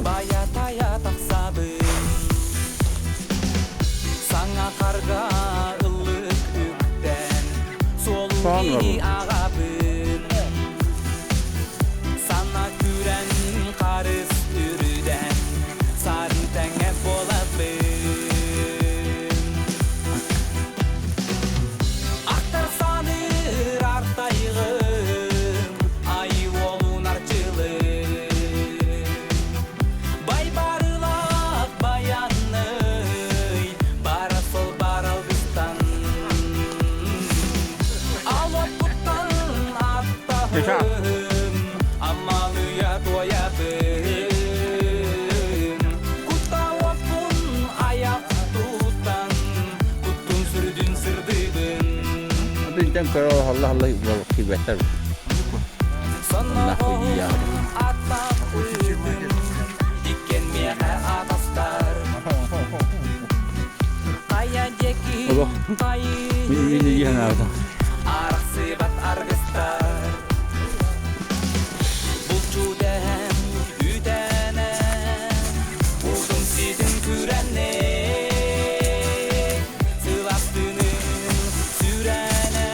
Байа-тайа тахсабын Саҥа харга ыллык үктэн Суолу аҕабын Сана күрэн харыс үрүдэн Сарын тэҥэ буолабын Ахтар саныыр артайгым Айыы уолун арчылыы Байбарылаах баянный Бара сол бар алгыстан Алоппуттан аттаһым Амалыйа туойабын Куттауоппун аяқ тутан Куттун сүрдүн сырдыбын Бинтэн көрө алла алла кибеттер. Сонноҕоһун аттаах ытым Иккен миэхэ атастар Хайа диэки хайыһын Арахсыбат аргыстар Булчу дэһэн үтэнэ Булдум ситин күрэнэ Сыластыным сүрэнэ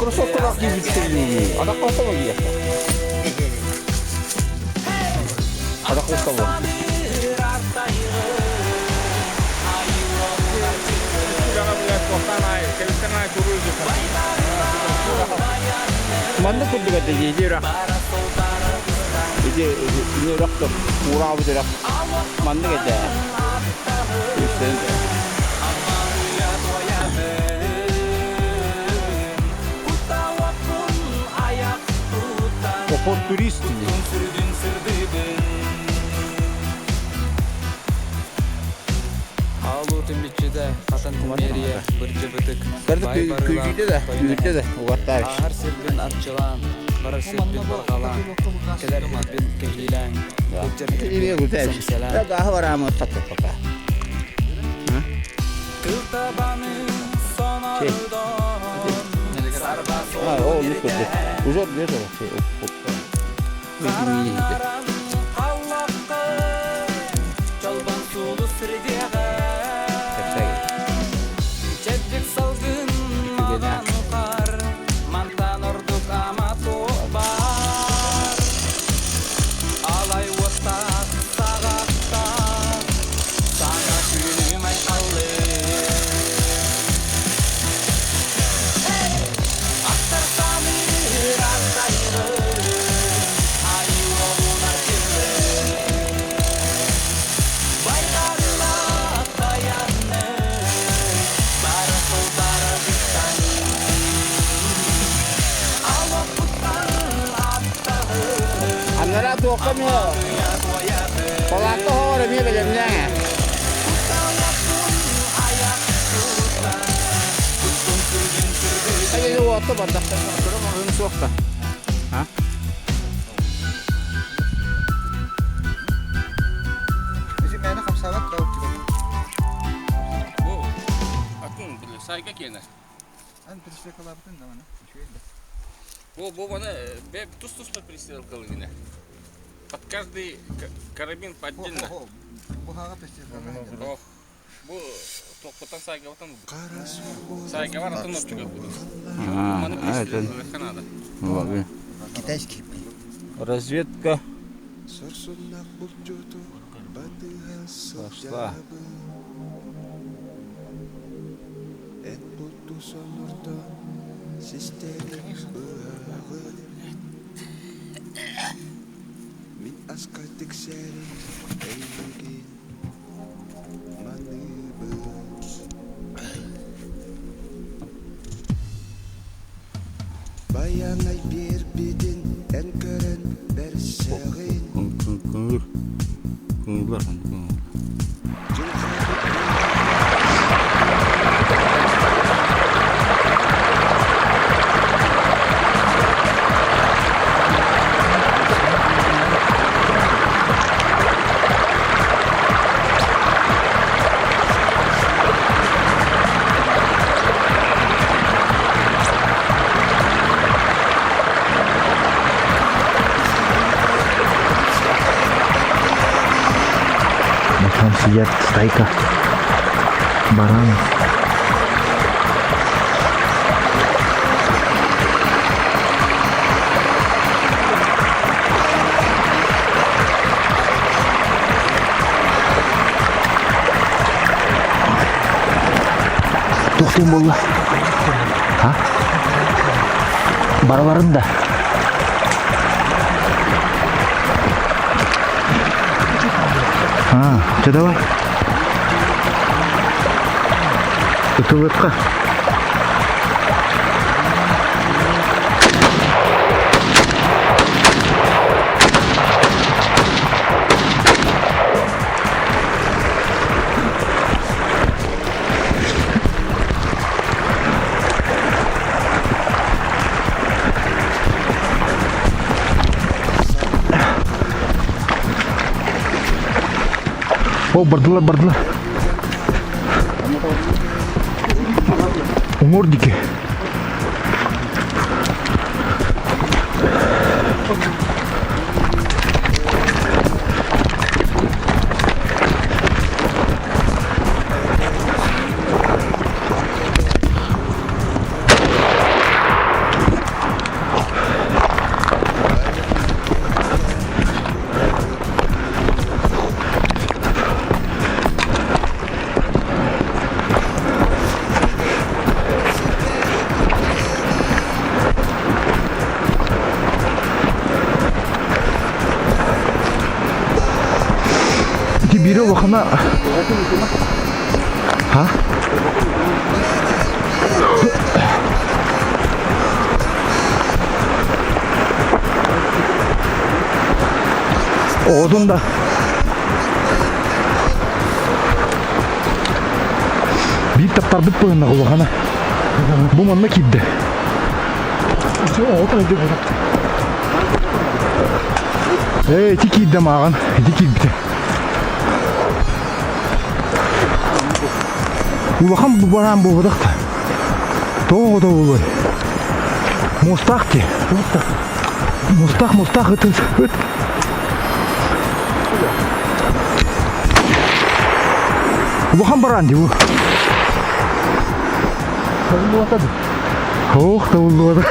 Кроссовкалаах киирбиттэрин Атахха устава киирэ. Атахха устава. Манна курдук этэ дии үрэх. Ити ини үрэх уураабыт үрэх. Маннык этэ. Поход турист Хаалуутун биччитэ хатан мэрия бырдьыбытык Күүтүтэ да, күүтүтэ да, угаттаабыт. Ааһар сирбин арчылаан, барар сирбин барҕалаан, кэлэр сирбин кэһиилээн, сылдьар сирбин сэмсэлээн. Гааһы бараамы пока. Кыл табаны сонордон, сарба О, ну курдук. Узор бер Хараҥаран халлахха, чолбон сулус сирдиэҕэ. Чэбдик салгын маҕан хаар, мантан ордук ама туох баар. Алай уоттаах саҕахтаах, саҥа күнүм айхаллыы. Аттар саныыр аттайгын, айыы уолун арчылыы. Байдарылаах баянны, бара сол барабыттан. Алоппуттан аттаһын, Аннара туохха эмиэ амалыйа туойабын. палаакка оһоҕор эмиэ бэлэмнээҥ. Кутталлаппын аяқ тутан, куттун сүргүн Ай, сүргүбүн. уотта бардахтар. Суох да. А? Мээнэ хамсаабат да Бу атын били сайга киэнэ. Ан пристрелкалаабытын да маны үчүгэй да. Бу бу маны бе тус-туспа пристрелкалыгына. Под каждый карабин по отдельно. Бу хаага пристрелкалаабытын. Ох. Бу тохпутан сайгабатан сайгабар атын оптуга буду. Маны пристрелкалыахха надо. Китайский. Разведка пошла. Мин аска тиксэрин эйигин маныыбын Байанай биэрбитин эн көрөн бэрсэҕин Көҥүл. Көҥүл көҥүл. Сидят стайка. Баран. Туох буолла? А? Бараларын да. А, ты давай. Ытылыкка. О, бардылар, бардылар. Уҥуор диэки. Ити биирэ улахана А? Оҕотун да биир таптарбыт быһынна улахана. Бу манна киирдэ. Ээ, ити киирдэ мааҕын, ити киирбитэ. Улахан бараан буолбатах да. Тоҕо оҕото буолуой? Муостаах дии. Мустаах, мустаах ыт ыт. Улахан бараан дии бу. Ох, табыллыбата.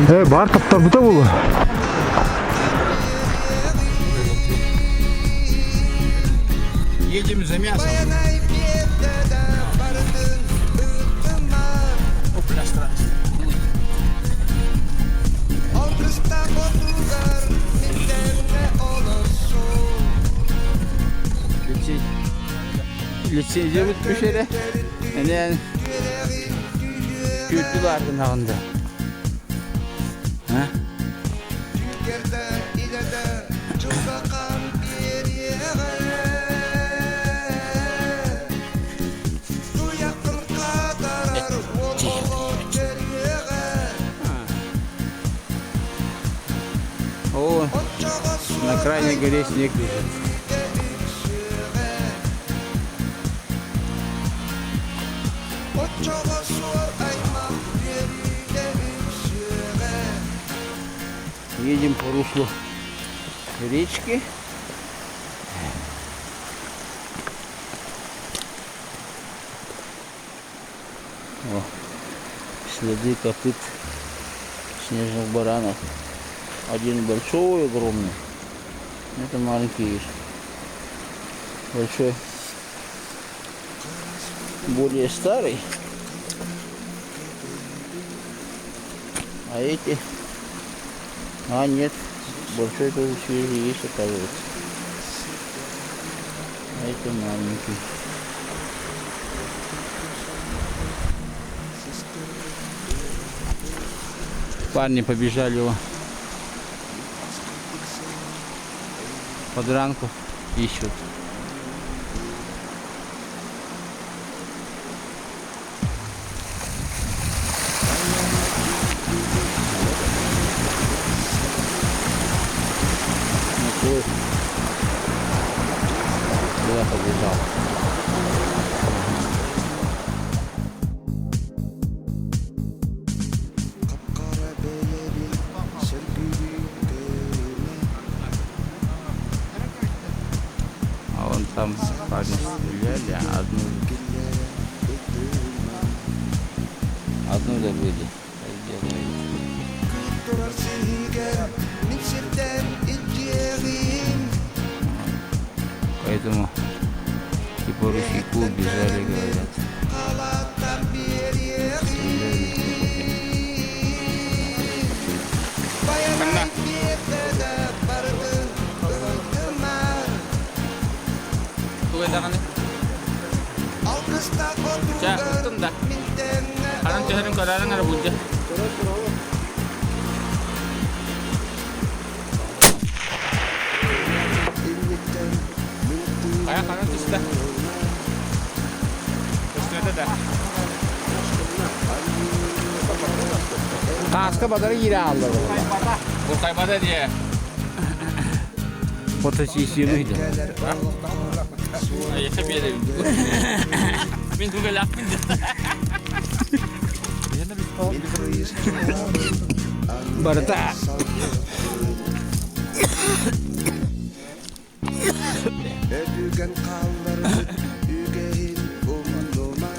Э, баар таптарбыта буолуо. Едем за мясом. Лицензия бүтпүш эрэ. Энен күрдү бардын ағында. Ha? О, на крайней горе снег лежит. Едем по руслу речки. О, следы копыт снежных баранов. Один большой, огромный. Это маленький есть. Большой. Более старый. А эти... А, нет. Большой тоже свежий есть, оказывается. А это маленький. Парни побежали его подранку ищут. Ну, Куда побежал? Хап-хара бэйэбин Там парни стреляли, а одну, одну добили. Сделали. Турар сиһигэр мин сиртэн илдьиэҕим Поэтому типа русику бежали, говорят. Халаттан Стреляли биэриэҕим Байанай биэрдэ да барытын ыһыктымар Тугай даҕаны. Алгыстаах Чэ, отугар ыттым да. мин тэҥҥэ Ханан түһэрин көрөөрүҥ эрэ булдьа. Инниттэн мин Хайа ханан түстэ? Көстүөтэ да. Тааска бадары киирэ хаалла. Булкайбата диye. Фотосессия выйдет. Эйиэхэ биэрэбин. Мин тугалаахпын Барыта. Өтүгэн хаалларбыт үгэһин умнума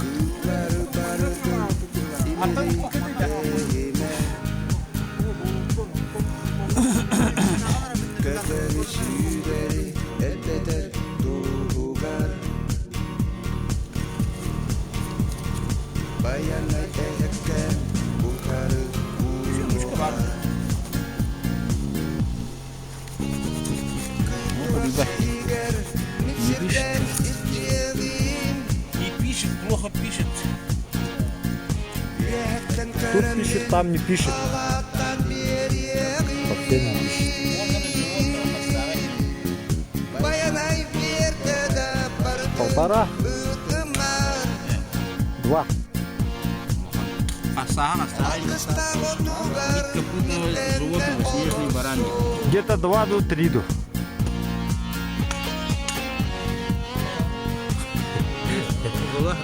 Кыыллары барытын имири эһимэ Көтөрү сүүрэри элбэтэр туһугар Байанай эһэккээн утары уунума Не пишет, плохо пишет. Тут пишет, там не пишет. Вообще не пишет. Полтора, два. Асахан асахан. Копытного животного, снежный баран. Где-то два до три до. Была.